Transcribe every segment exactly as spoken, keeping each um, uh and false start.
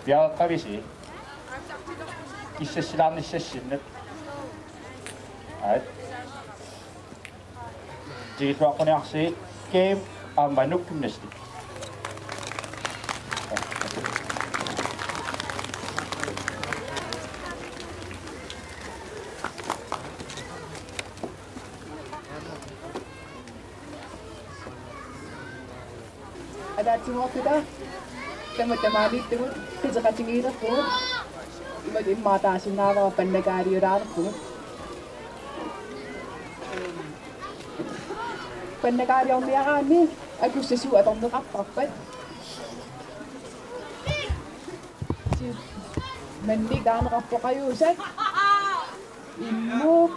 Piareeqqavisi? Kissassilaarnissassinnut. Aat. Tikilluaqquniarsigit game aamma Nuuk Gymnastik. Ataatsimoortuta tama tamaaniittugut qiteqatigiilerpugut. Imatut immaqa taasinnaavara pannakaaliulaalerpugut. Pannakaaliorniaraanni akussasuu atorneqartarpat. Mannik taaneqarpoq Qajuusat. Immuk.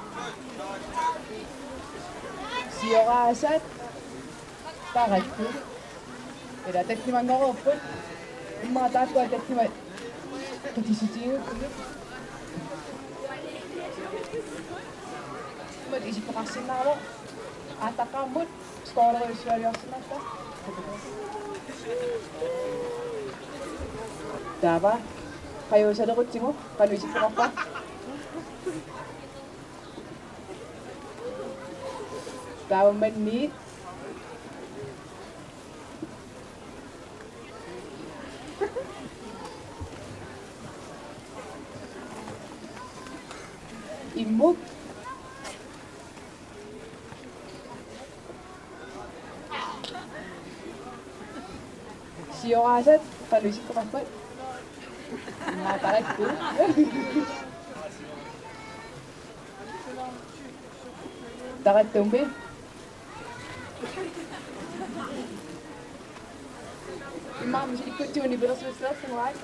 Sioraasat. Tarattut. Ila tallimanngorput. Immaqa taakkua tallimat. Katissutigiupput. Imatut isikkoqarsinnaavoq. Aallaqqaammut. Scorerissualiorsinnaapput. Taava. Qajuusalerutsigu qanoq isikkoqarpa? Taava Manniit. Immuk. Sioraasat, qanoq isikkoqarpat? Naa, tarattut. Tarattumi. Immaqa misilikkutsigu nipilersuussilersugut, aat.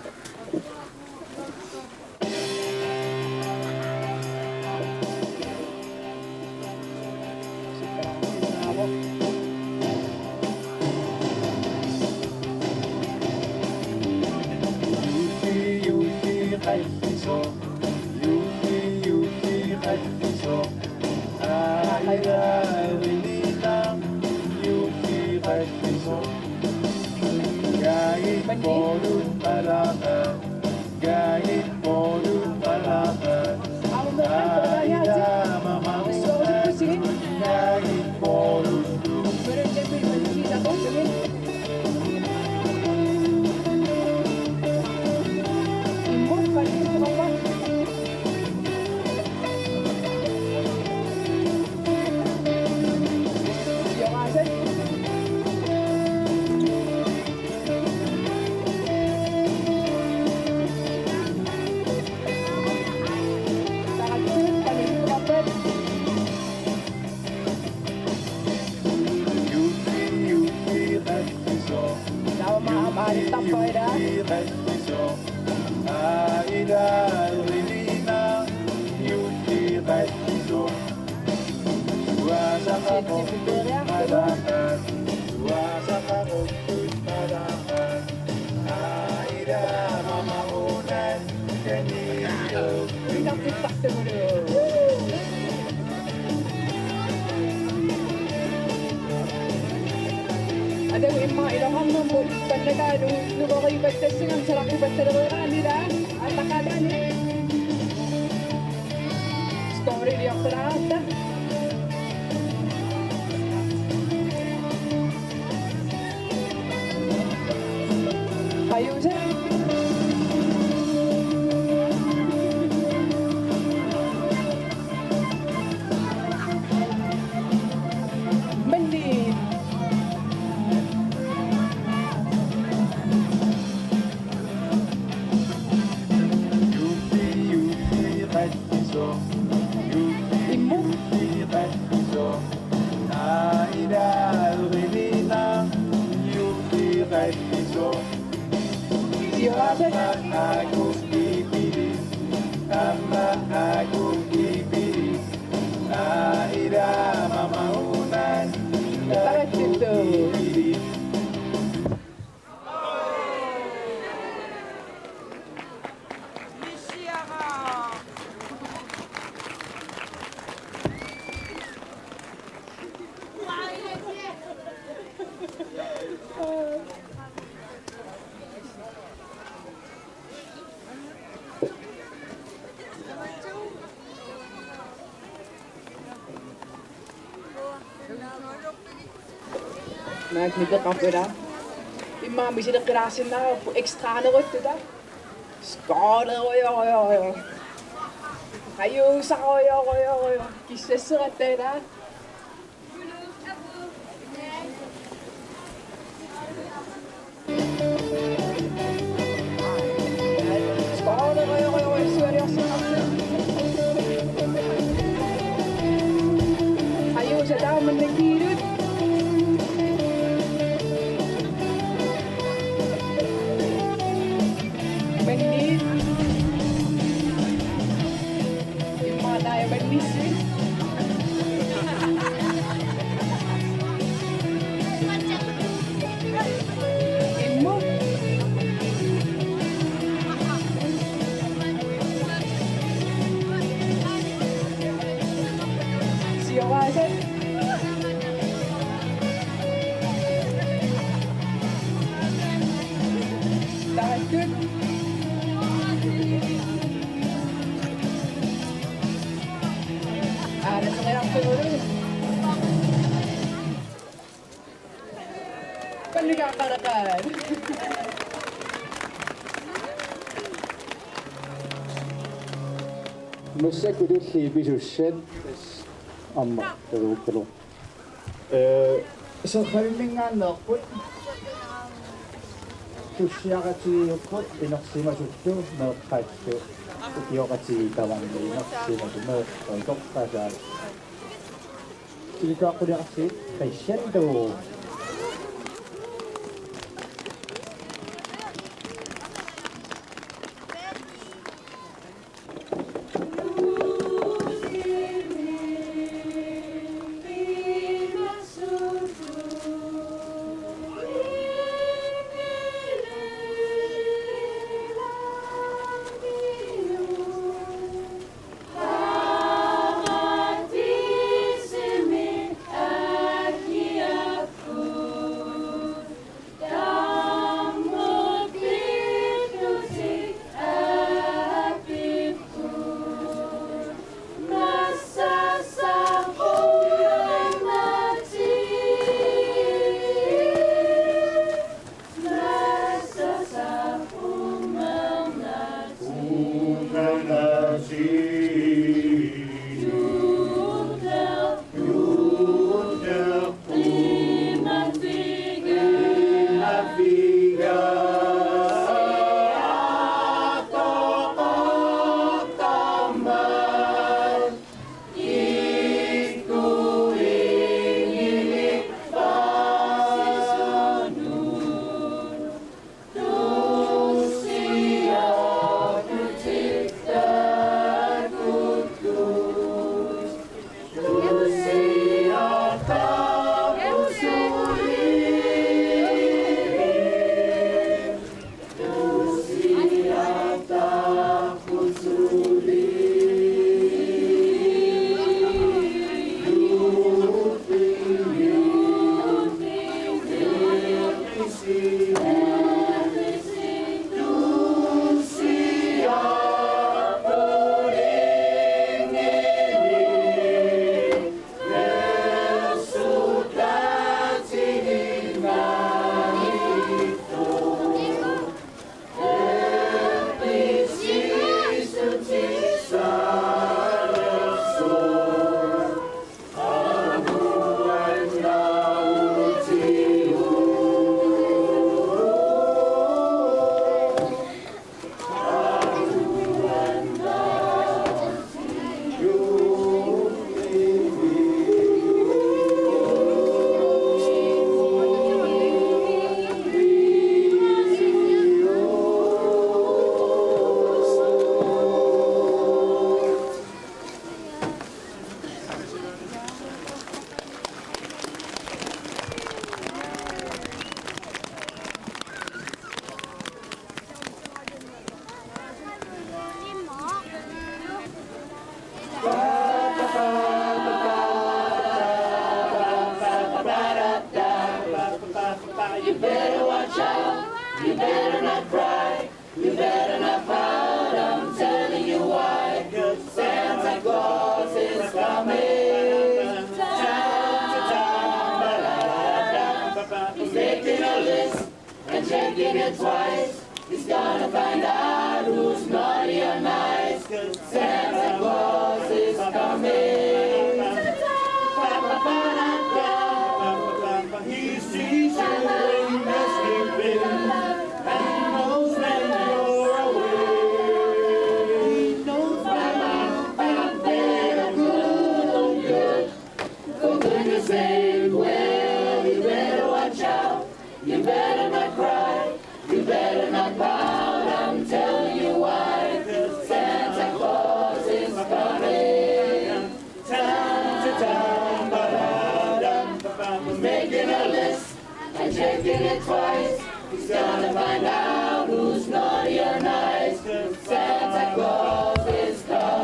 Ata immaqa iluarnermut pannakaalu nukoriupattassinga salaqqupattalereeraanni, ila aallaqaataani. Scoreiliortaratta. Qajuusat. Manniit. Immuk. Sioraasat. Tarattut. Maak nipeqarput ilaa. Immaqa misileqqilaarsinnaavarput ekstraaneruttuta. Skaalerujorujorujor. Ajuusarujorujorujor. Kissasseratta ilaa. Ajuusataa manna kiilut. Manniit. Immaqa taava mannissi. Immut. Sioraasat. Taakkut. Aana teriartugulu. Pallukaaqqaaraqaat. Massakkut tulliit pisussat. Aamma taluukkulu. Ee, Serraliminngaanneerput, sussiaqatigiiukkut inersimasuttu meeqqatut, ukioqatigiit tamarmik inersimasut meeqqat ikorpasaat. Tikittuaqquliartigit, Christian Due. Twice, he's gonna find out who's naughty or nice, 'cause Santa Claus is coming. He sees you when you're sleeping, and he knows when you're awake. He knows when you're awake. For goodness sake, well, you better watch out. You better not cry. You better not pout. I'm telling you why. 'Cause Santa Claus is coming. Tam, ta, tam, ba, da, dum, ba, bum. Making a list and checking it twice. He's gonna find out who's naughty or nice. 'Cause Santa Claus is coming.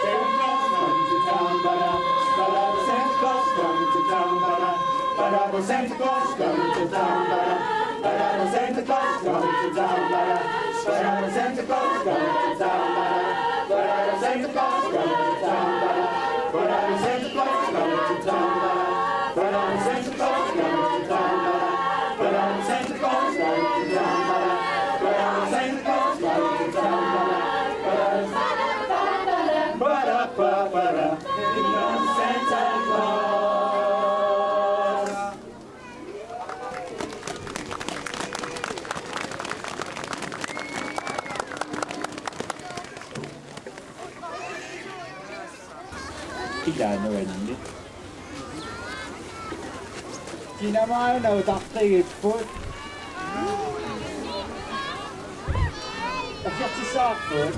Santa Claus coming to town, ba-da, ba-da, Santa Claus coming to town, ba-da, ba-da, Santa Claus coming to town, ba-da, ba-da, Santa Claus coming to town, ba-da, ba-da, Santa Claus coming to town, ba-da, ba-da, Santa Claus coming to town, ba-da, ba-da, Santa Claus coming to town, ba-da, ba-da, Santa Claus coming to town, ba-da, ba-da, Santa Claus coming to town, ba-da, ba-da, ba-da, ba-da, ba-da, ba-da, Santa Claus. Ilaana anni. Kinamaana utaqqigipput. Ukiortissavarput.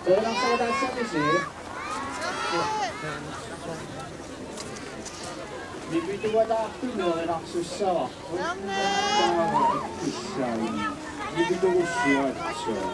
Erinarsuataassuusi. Nipituataartumik erinarsussavarput. Taava ikkussaaq. Nipituussuatsiaq.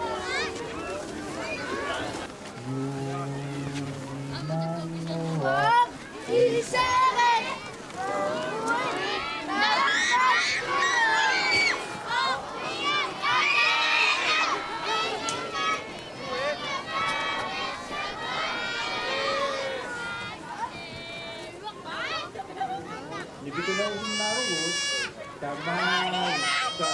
Nipituunnaavugut. Tamatta.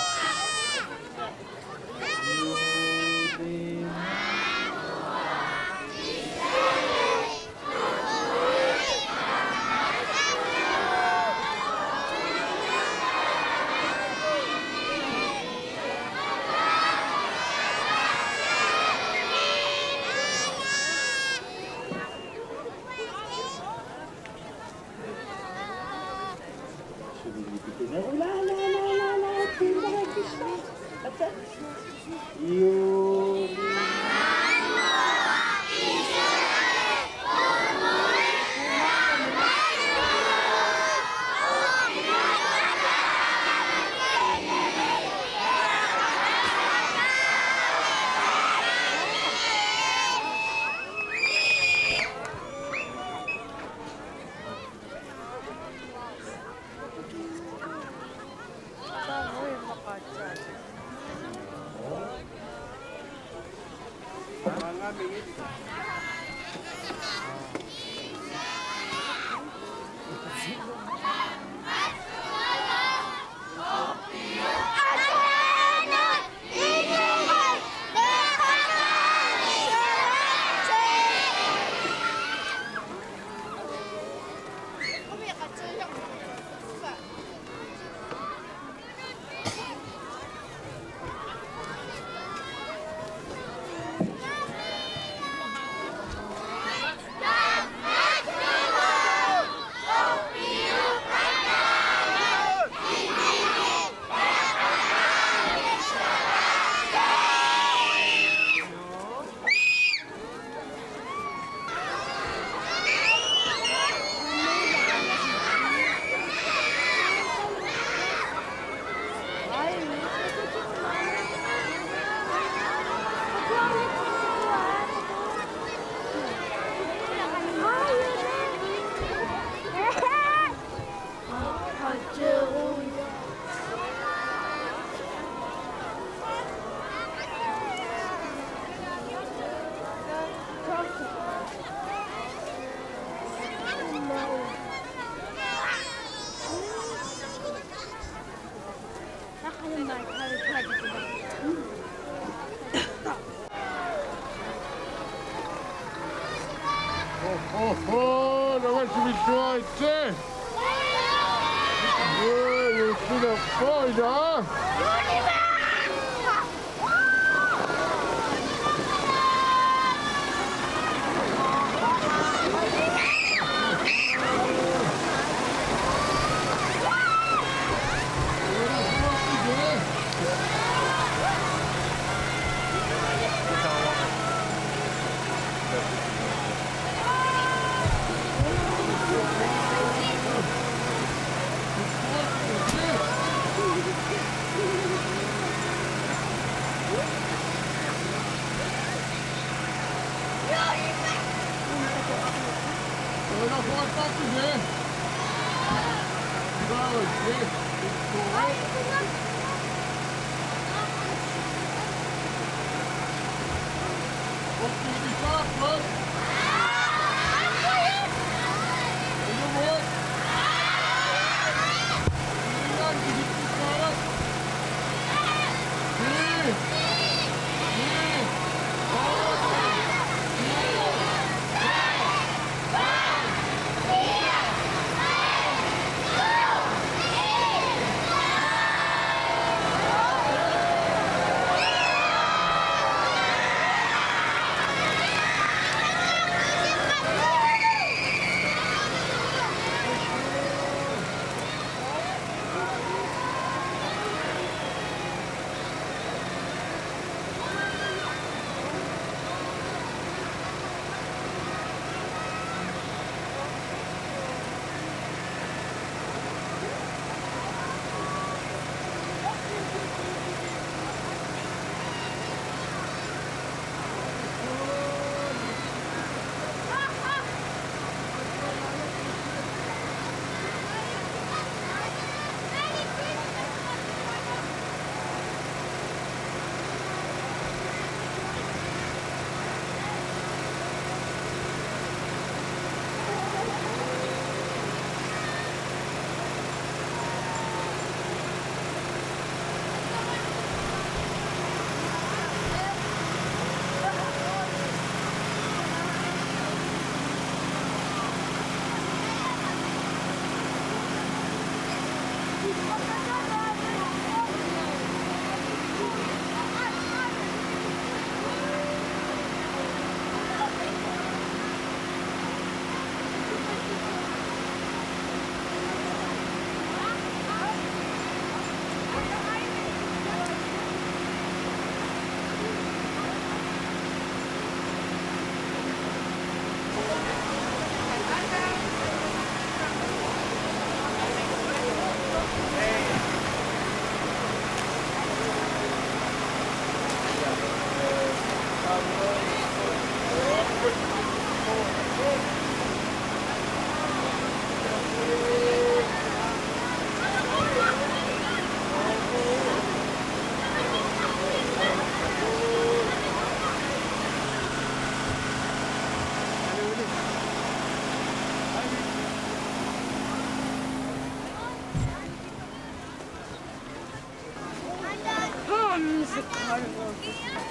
Oho, namassuarsi. Ee, juullilappoq, ilaa.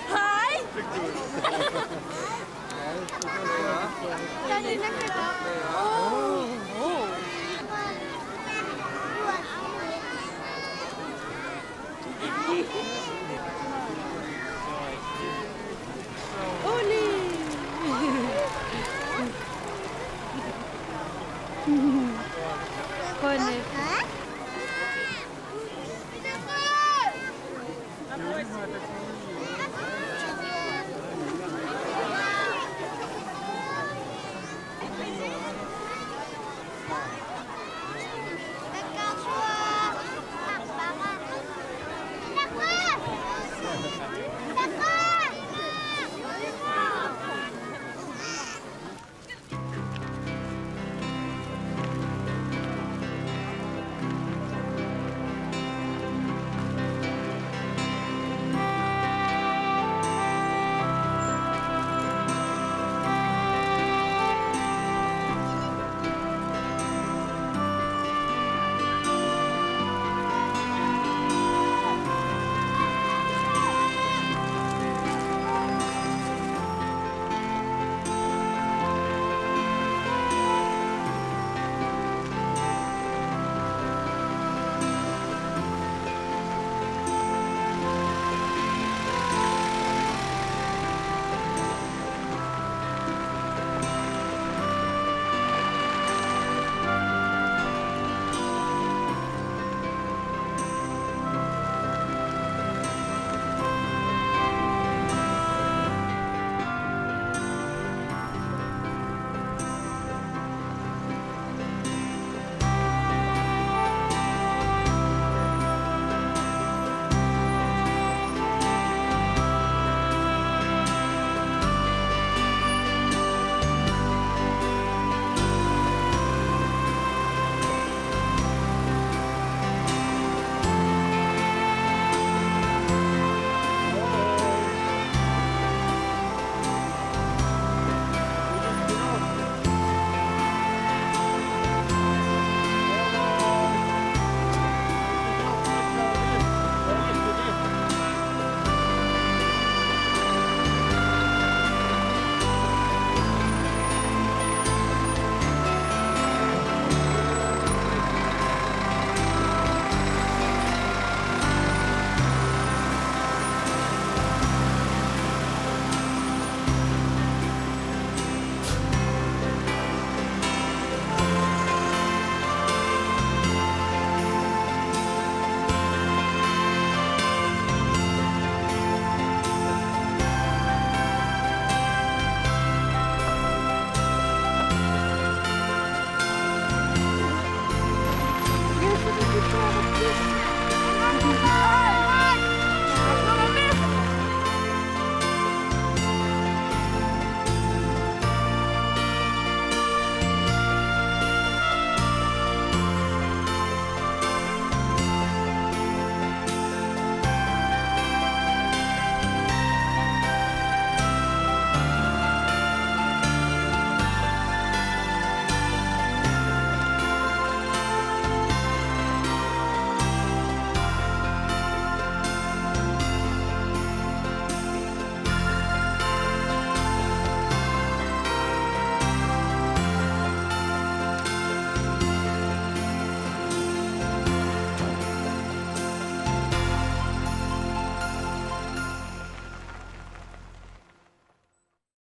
Hi.